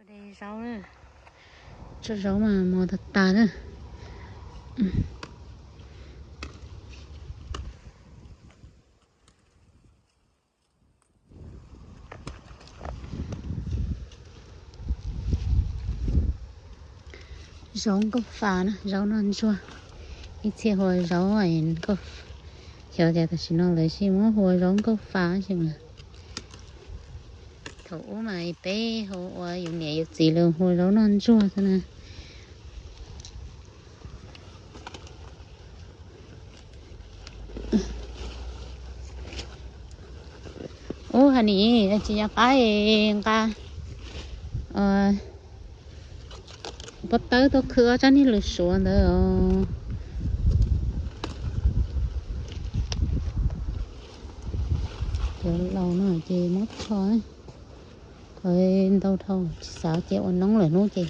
De zaub, tsuas zaub mas mos tas tas na. Zaub nkauj fa na, zaub noj ntsuag. Ib txhia hu ua zaub nkauj, xyov tias tam sim no lawv sib muab hu ua zaub nkauj fa xwb mas. Thaum ub mas peb hu ua yus niam yus txiv lawv hu ua zaub noj ntsuag xwb na. Ub, ha nim tsis nco qab nqa pob tawb tuaj khwb ob tsab niag lws suav ntawd os. Cov laus no ces muab tho, qhov ntau dhau tsis xav cia ua noob lawm hnub ces.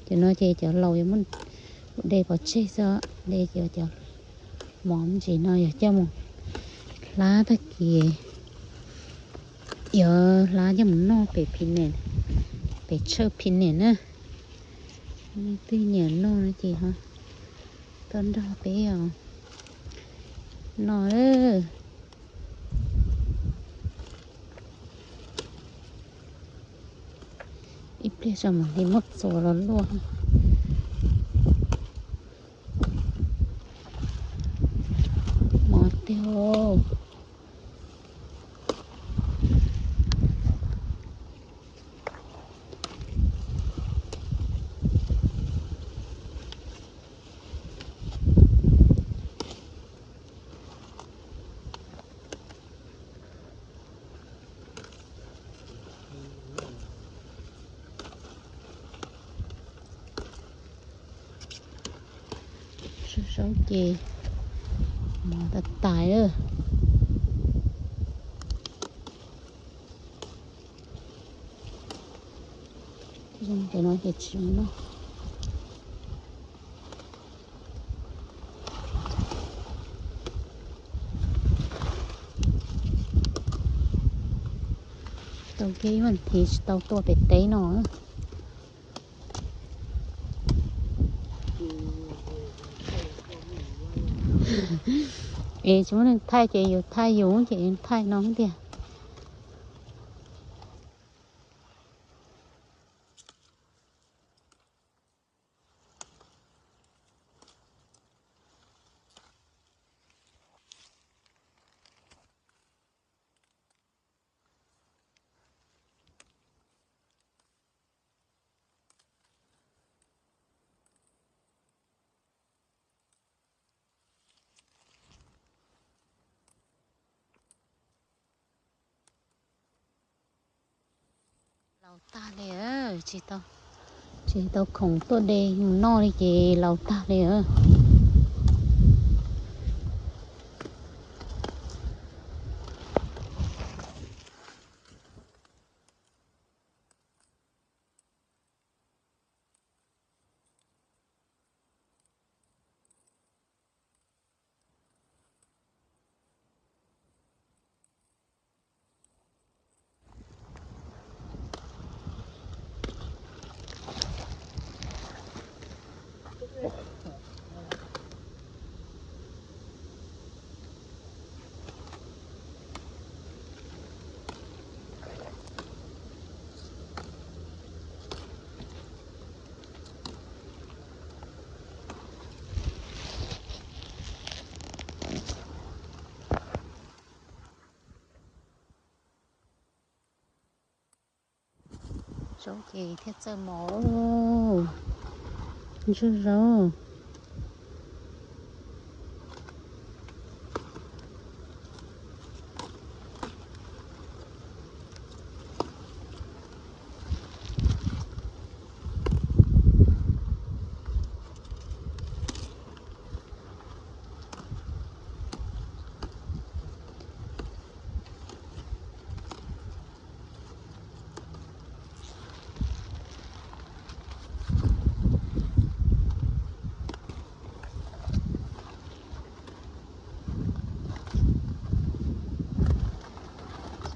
Cov no ces cov laus yuav muab de pov tseg xwb, de cov, cov mov me ntsis no yog coj mus hlab tag kis, yuav hlab coj mus noj pem phi nes, pem tsawj phi nes na. Leej twg nyiam noj no ces ho tuaj nrog peb os noj. Ib pliag tso mam li muab txuas los luaj. Mov tiag. Saub ces mov tas tas lawm. Cov no ces tsis noj. Tau kiag ib vas thiv tsis tau tuaj pem teb no. Es tsis muaj neeg thaij ces yus thaij yus ces thaij no tiag. Laus tag li, tsis tau, tsis tau khoom tuaj de mus noj li ces laus tag li. Zaub ces thiaj txawj mos. Ntsuag zaub.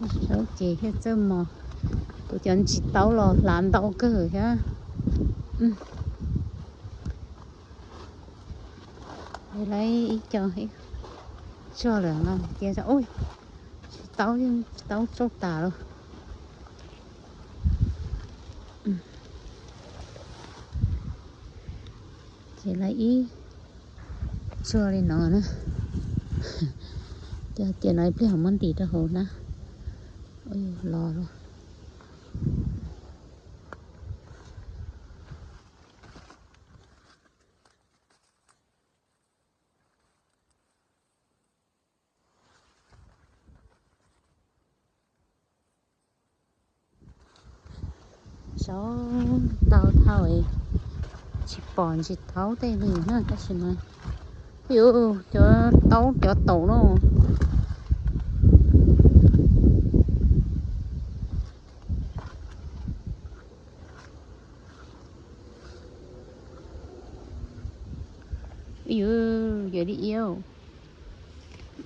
Zaub ces thiaj txawj mos. Kuv cov ntsis taub los hlav ntau kawg thiab. Lawv ib co tsuag lawm no ces, ui, tsis taub, tsis taub tsauj tas lawm. Ces lawv ib tsuag li no na. Ces tias no ib pliag ho muab ntim rau hauv na. Los los. Zaub tau dhau, tsis pom ntsis taub tej li na tab sis mas, yus cov taub cov taum no. Yus, yus li iab,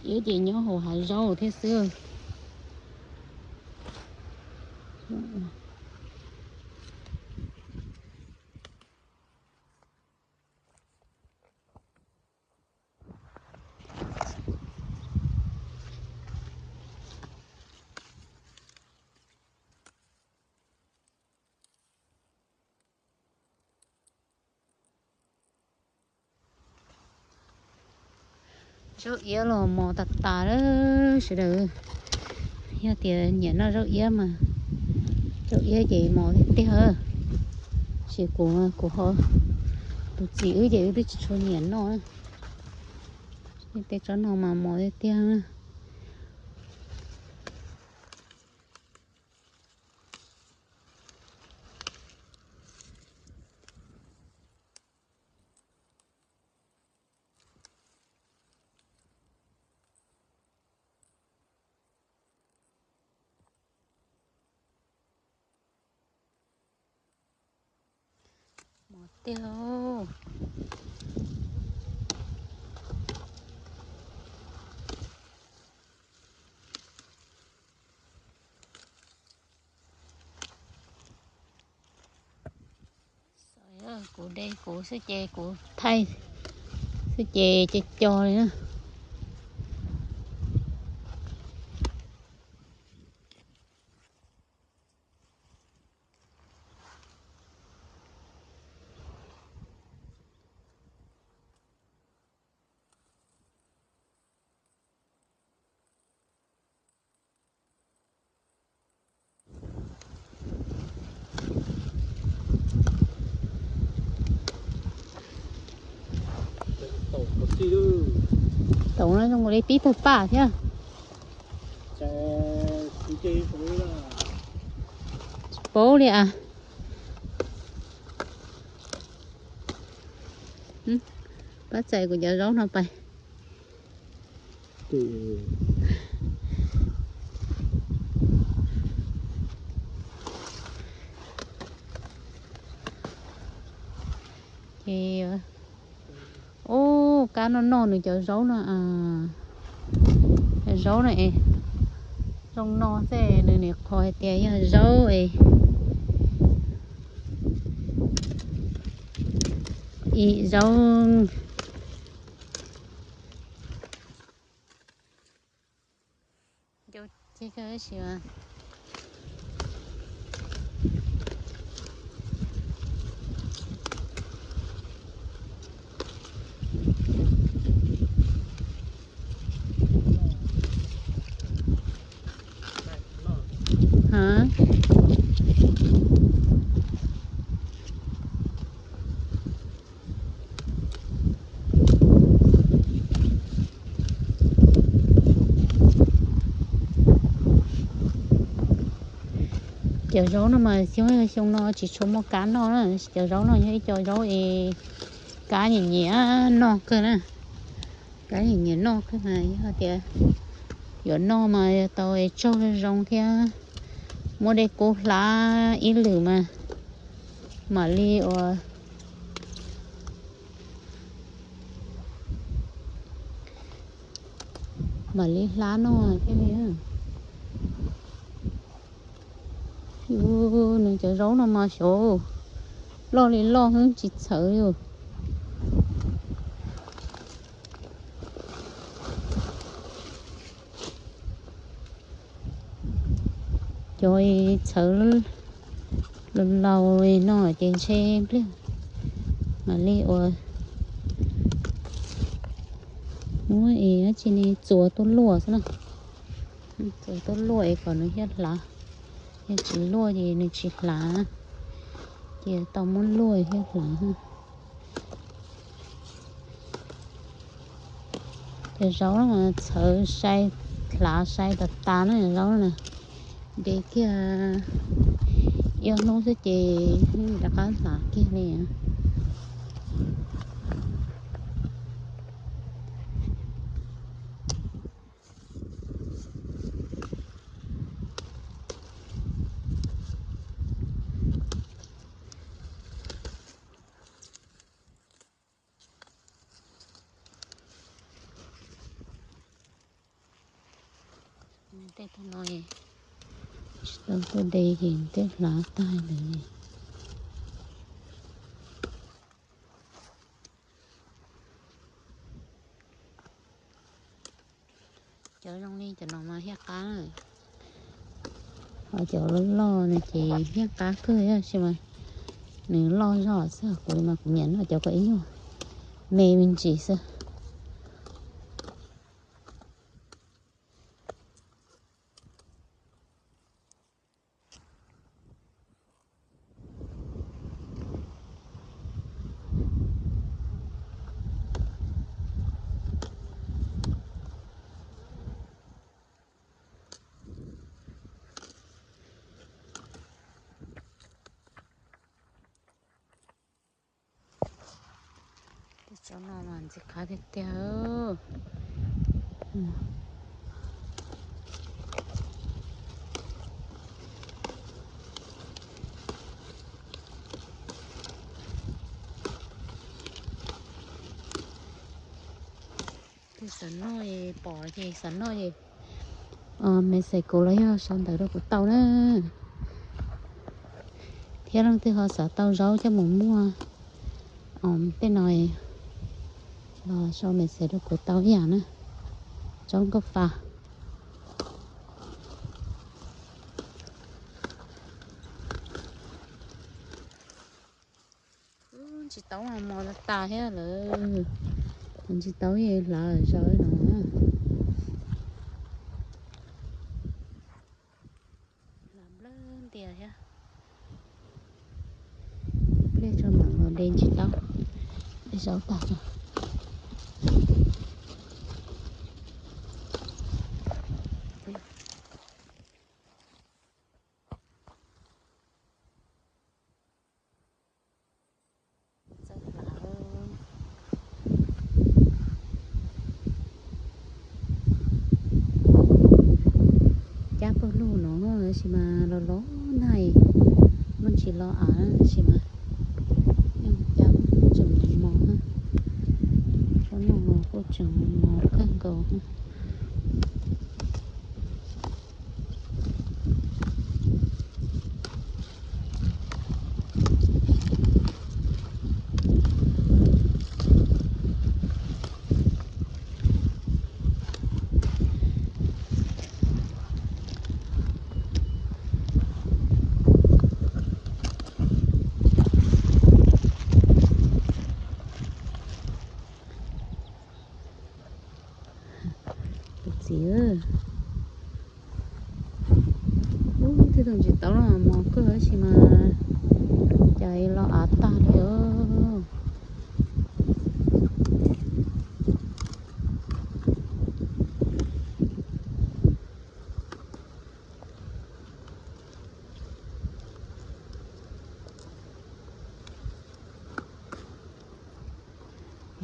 iab ces nyob hauv hav zaub thiab xwb. Zaub iab los mos tas tas lawm sawv daws. Yog tias nyiam noj zaub iab mas, zaub iab ces mos tiag tiag. Tab sis kuv, kuv ho, tus txiv wb ces wb twb tsis tshua nyiam noj. Tej tsob no mas mos tiag tiag. Mos tiag. Kuv de kuv xwb ces kuv thaij xwb ces co co li na. Taum no zoo li pib tawg paj thiab. Tsis paub li as. Pab txais kuv cov zaub no pais. Ces, ub, kab noj noj nws cov zaub no. Cov zaub no es zoo no xwb nws nim qhuas hais tias yog zaub es zaub. Cov zaub no mas xyoo, xyoo no tsis tshua muaj kab noj na. Cov zaub no yog ib co zaub es kab nyiam nyiam noj kawg na. Kab nyiam nyiam noj kawg mas yog tias yuav noj mas tau tsaug zoo zoo thiab muab dej kub hlab ib lwm mas mam li ua, mam li hlab noj thiab li. Ub, nws cov zaub no mas xyov loj li loj xwb tsis txhawv li. Cov txhawv laus laus no ces ntshe pliag mam li ua muab es dab tsi ne txuas tuaj luaj xwb na. Txuas tuaj luaj es kom nws thiaj hlav. Yog tsis luaj ces nws tsis hlav, ces tau muab luaj thiaj hlav. Cov zaub no txhawv sai, hlav sai tas tas na zaub na. Ntev kiag ib ob hnub xwb ces rov qab hlav kiag li. Tej tug no tsis tau tuaj de ces twb hlav tag lawm. Cov zoo li cov no mas thiaj qab. Ho cov loj loj no ces thiaj qab kawg tab sis mas nws loj zog xwb, kuv mas kuv nyiam noj cov kom ib nyuag me me ntsis xwb. Tej tsob no mas ntxim qab tiag tiag. Tus xav noj es pom ces xav noj es me xais kuv los yog sau ntawv rau kuv tau na. Thiab leej twg ho xav tau zaub coj mus muag tej no los sau me xais rau kuv tau ib yam na. Zaub nkauj fa. Ntsis taub mos tas thiab lawm. Ntsis taub yeej hlav zaub no. Hlav nplawg ntias thiab. Ib pliag tso mam los de ntsis taub, de zaub tag tso. Cab pawg lug no tab sis mas los los nag, muaj ntsis los av tab sis mas yeej cab kuj tseem mos mos, tsob no kuj tseem mos kawg nkaus. Tus txiv, ub, tej tus ntsis taub no mos kawg tab sis mas cas los av tag li os.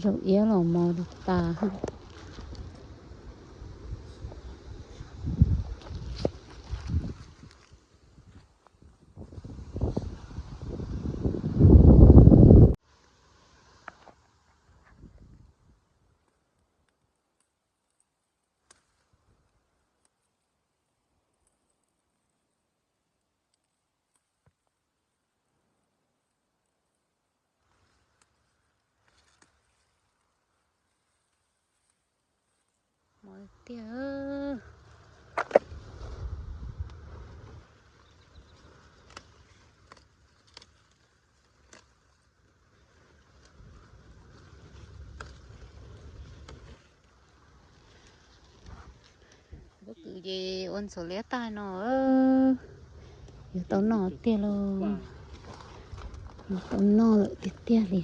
Zaub iab los mos tas. Tiag. Pob kws ces ua ntxhuav liab tag no, yuav tau noj tiag lauj. Yuav tau noj lawm tiag tiag li.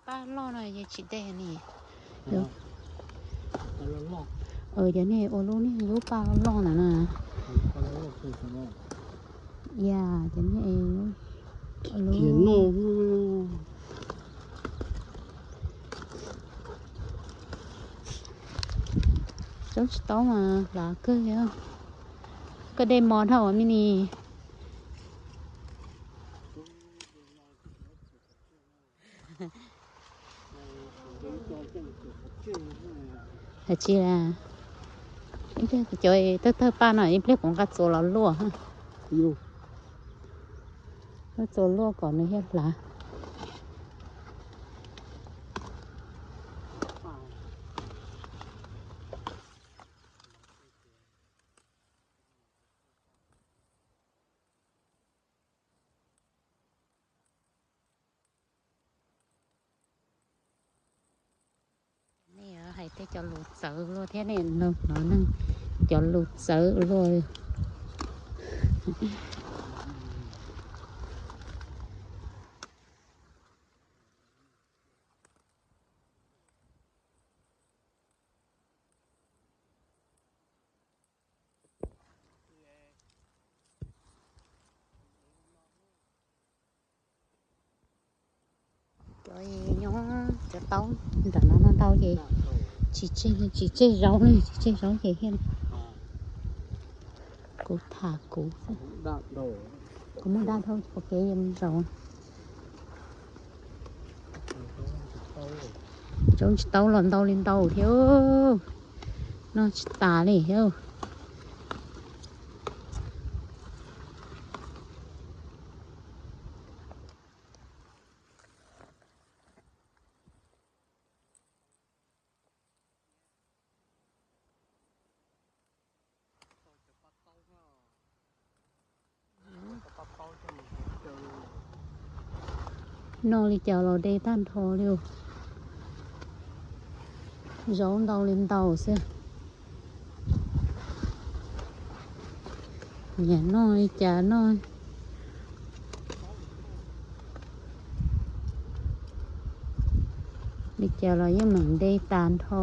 Paj loj no ces tsis de ni. Cov niag ua lub niag lub paj loj ntawd na. Ya, cov niag ua lub. Tsob tsis taub mas hlav kawg li. Koj de mos dhau me ni. Hais tsis, ib pliag kuv cov tawg tawg paj no ib pliag kuv nqa txuas los luaj. Nqa txuas luaj kom nws thiaj hlav. Nej hais tej cov lus txawv luaj thiab ne, no neeg cov lus txawv luaj. Cov nyob cov taub nram no no ntau ces tsis tseg, tsis tseg zaub li, tsis tseg zaub ces thiaj. Kuv tham kuv xwb. Kuv muaj dab dhau pom kev zaum. Tsob tsis taub los ntau li ntau thiab, noj tsis tas li thiab. Noj li cas los de tag nrho li. Zaub ntau li ntau xwb. Nyiam noj li cas noj. Li cas los yeej meem de tas nrho.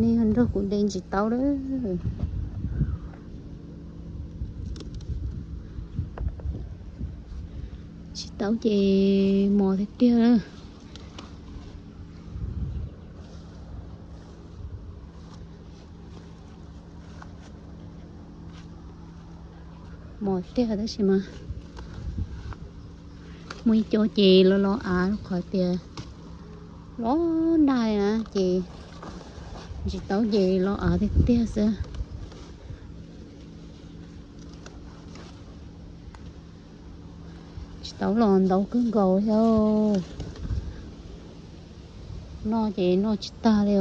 Nej ho nrog kuv de ntsis taub lawm. Ntsis taub ces mos tiag tiag. Mos tiag tab sis mas muaj ib co ces los los av qhov tias los nag na ces ntsis taub ces los av tiag tiag xwb. Tsis tau los ntau kawg nkaus thiab. Noj ces noj tsis tag li.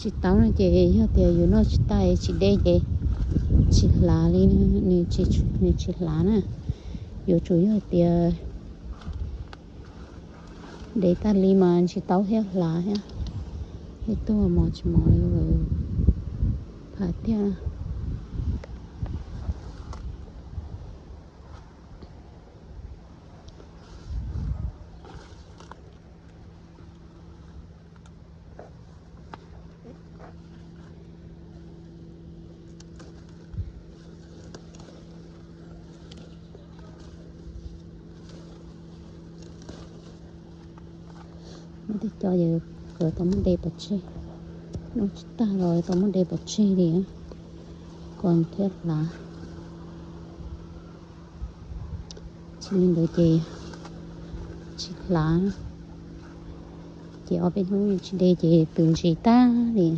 Tsis tau no ces yog tias yus noj tsis tag tsis de ces tsis hlav li, nws tsis hlav na. Yuav tsum yog tias de tag li mas tsis tau thiab hlav thiab. Ib tug mos tsis mos li, phav tiag. Muaj tej co ces yuav tau muab de pov tseg, noj tsis tag los yuav tau muab de pov tseg li, kom thiaj hlav. Tsis li ntawd ces tsis hlav, ces ob peb hnub tsis de ces tws ntsis tag li.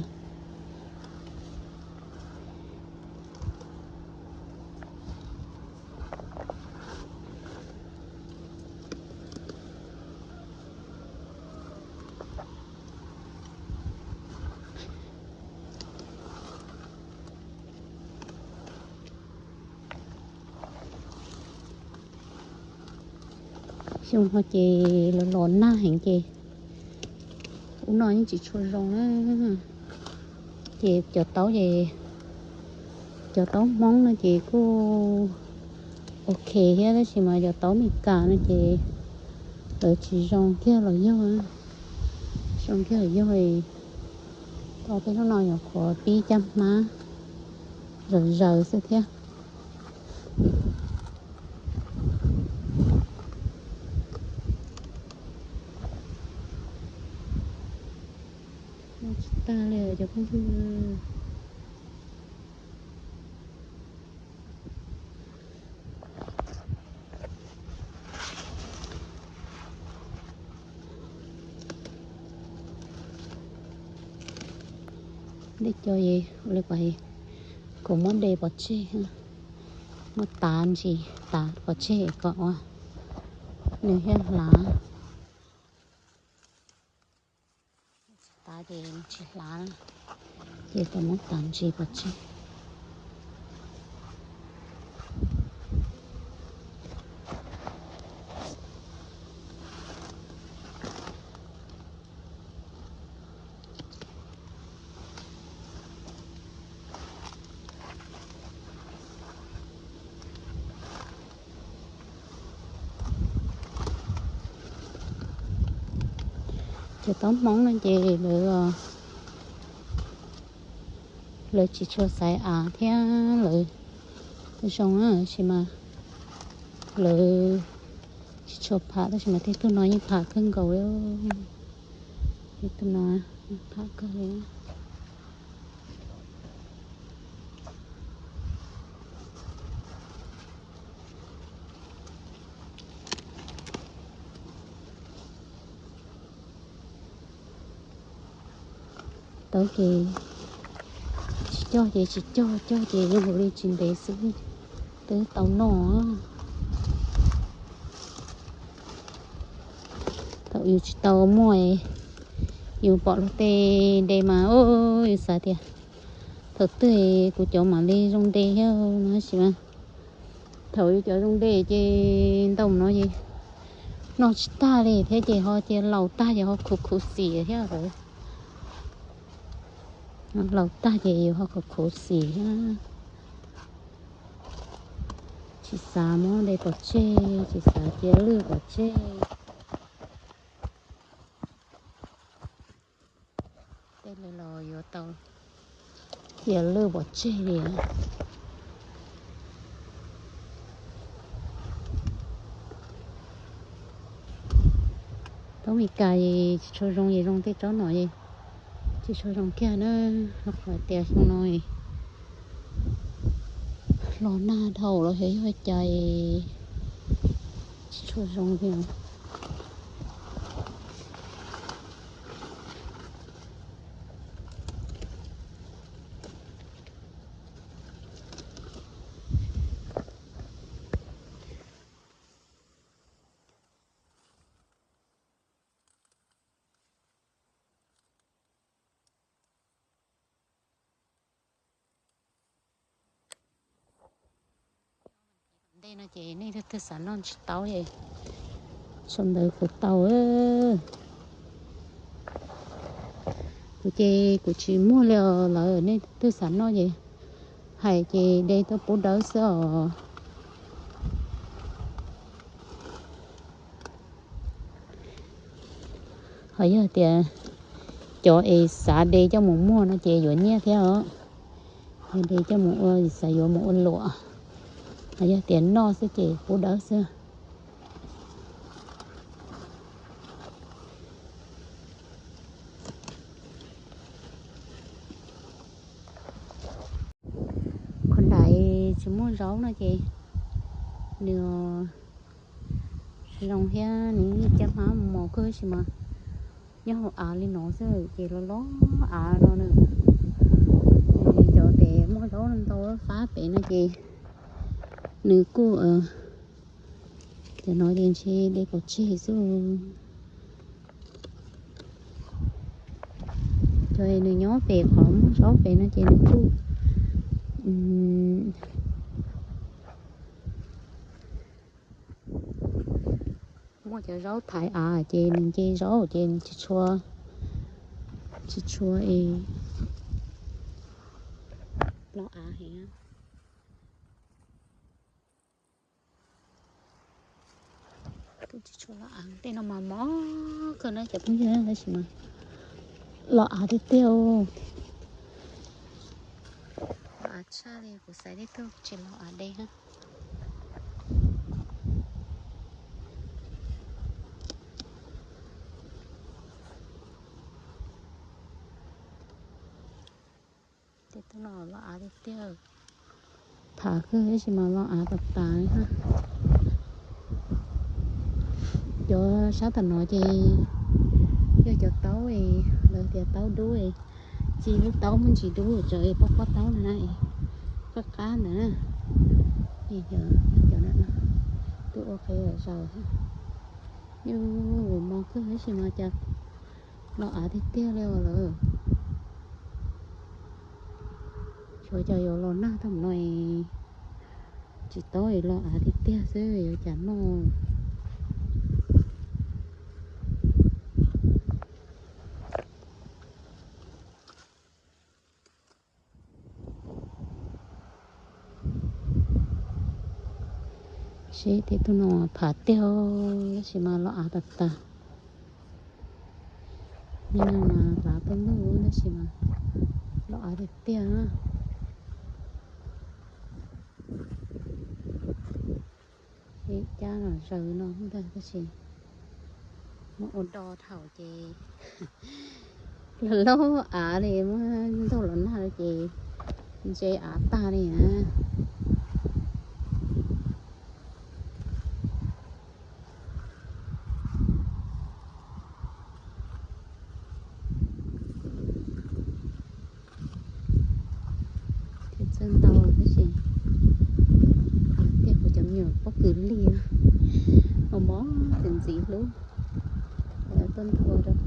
Xyoo no ces los los nag heev ces ub no yeej tsis tshua zoo na. Ces cov taub ces, cov taub Hmoob no ces kuj ok thiab, tab sis mas cov taub Meskas no ces lawv tsis zoo kiag los yog, zoo kiag los yog, tau peb hnub no nyuam qhuav pib caj hmab zaws zaws xwb thiab. Tsis tag li cov phooj ywg. Dej co es ua li kuv, kuv muab de pov tseg, muab tav ntsis tav pov tseg kom ua nws thiaj hlav. Tav ces tsis hlav, ces tau muab tav ntsis pov tseg. Cov taub Hmoob no ces lawv, lawv tsis tshua xaiv av thiab lawv zoo tab sis mas lawv tsis tshua pham, tab sis mas tej tug no yeej pham kawg nkaus li. Tej tug no pham kawg li. Taub ces tsis cog ces tsis cog, cog ces zoo nkaus li tsis ntev xwb twb tau noj. Thaum yus tsis tau muaj, yus pom luag tej de mas yus xav tias thaum twg kuv cov mam li zoo de thiab no tab sis mas thaum yus cov zoo de ces ntau no ces noj tsis tag li thiab ces ho cia laus tag ces ho khuv khuv xim thiab lawm. Laus tag ces yus ho khuv khuv xim thiab. Tsis xav muab de pov tseg, tsis xav cia lwj pov tseg. Tej li los yuav tau cia lwj pov tseg li. Tsob Amelikas es tsis tshua zoo es zoo tej tsob no es tsis tshua zoo kiag na. Rau qhov tias xyoo no los nag dhau los xyov yog cas es tsis tshua zoo li. Ntej no ces nej leej twg xav noj tsis tau es sau ntawv kuv tau. Kuv ces kuv tsis muag li os lawm, nej leej twg xav noj ces hais ces de tuaj pub dawb xwb os. Ho yog tias cov es xav de coj mus muag no ces yuav nyiaj thiab os. Yog de coj mus ua, xav yuav mus ua luam, ho yog tias noj xwb ces pub dawb xwb. Qhov nram tsis muaj zaub no ces nws zoo thiab nws caj hmab mos kawg, tab sis mas nyob hauv av li no xwb ces los los av no na. Cov pem muaj zaub ntau fab pem no ces nws kuj, cov no ces ntshe de pov tseg xwb. Cov nws nyob pem qhov muaj zaub pem no ces nws kuj muaj cov zaub thaiv av ces nws nce zaub ces nws tsis tshua, tsis tshua es los av heev. Kuv tsis tshua los av, tej no mas mos kawg na cov phooj ywg, tab sis mas los av tiag tiag. Los av tshaj li, kuv xaiv tej tug tsis los av de na. Tej tug no los av tiag tiag. Tham kawg tab sis mas los av tas tas li na. Cov sab tom no ces yog cov taub, lawv tias taub dub, txi lub taub muaj ntsis dub tsaws poj pob taub no na, qab qab ntawd na. Cov, cov no twb ua qe zaws, yus mos kawg tab sis mas cas los av tiag tiag li os lawm. Xyov cas yuav los nag tag no tsis taub los av tiag tiag xwb yuav cas noj. Seb tej tug no phav tiag tab sis mas los av tas tas. Nim no mas hlav tuaj nug tab sis mas los av tiag tiag na. Cab los zaws no ntag tab sis muab ua do thaum ces los laub av li, muab ntaug los nag ces ntse av tag li na. Thiab txawj ntau tab sis tiag kuv cov me nyuam pob kws liag, mos mos ntxim ntxim hlub, tuaj nthua rau.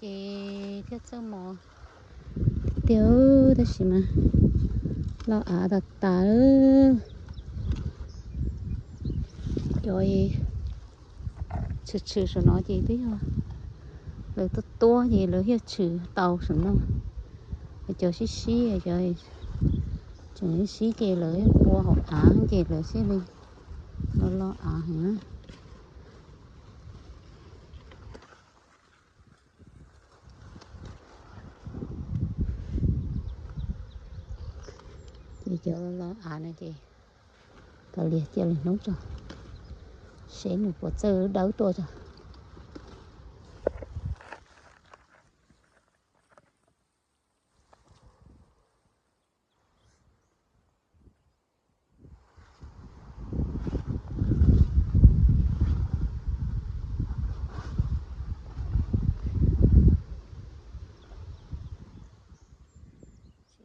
Ces thiaj txawj mos tiag, tab sis mas los av tas tas. Cov tshwm tshwm saum no ces twb yog lawv tuaj tuaj ces lawv thiaj tshwm tau saum no. Cov sib sib, cov tseem sib ces lawv ua hauv av ces lawv thiaj li los los av heev na. Ces cov los av no ces kav liam cia li hnub tso, seb nws puas txawj dawb tuaj tso.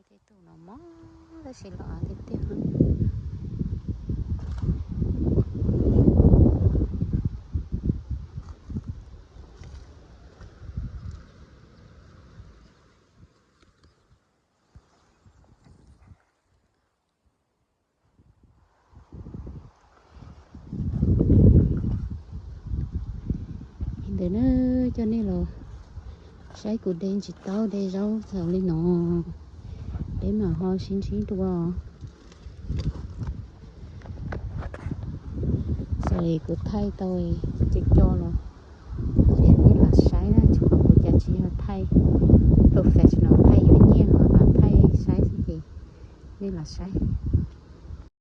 Tej tus no mob tab sis los av tiag tiag. Li ntawd na, coj nej los saib kuv de ntsis taub de zaub txaus li no, peb mam ho sib ntsib dua. Txawm kuv thaij tau cov cov los ces nej los saib na, tsis qhov kuv cas tsis yog thaij professional, thaij yuav nyiaj ho los thaij saib xwb ces nej los saib.